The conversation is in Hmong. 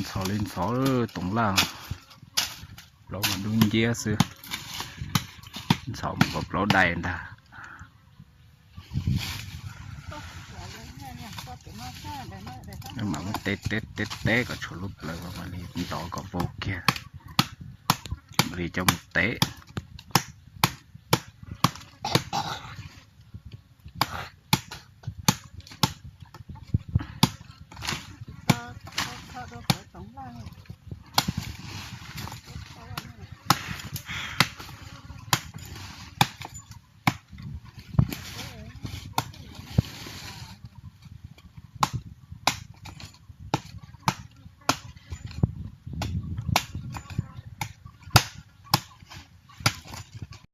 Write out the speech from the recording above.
Ntxhov li ntxhov, toov laj, plaub mas dub nciab xwb. Ntxhov mus kom plaub dai ntag. Mam muab teb teb teb teb kom tshuav lub plawv, mam li ntov kom vau kiag, mam li coj mus teb.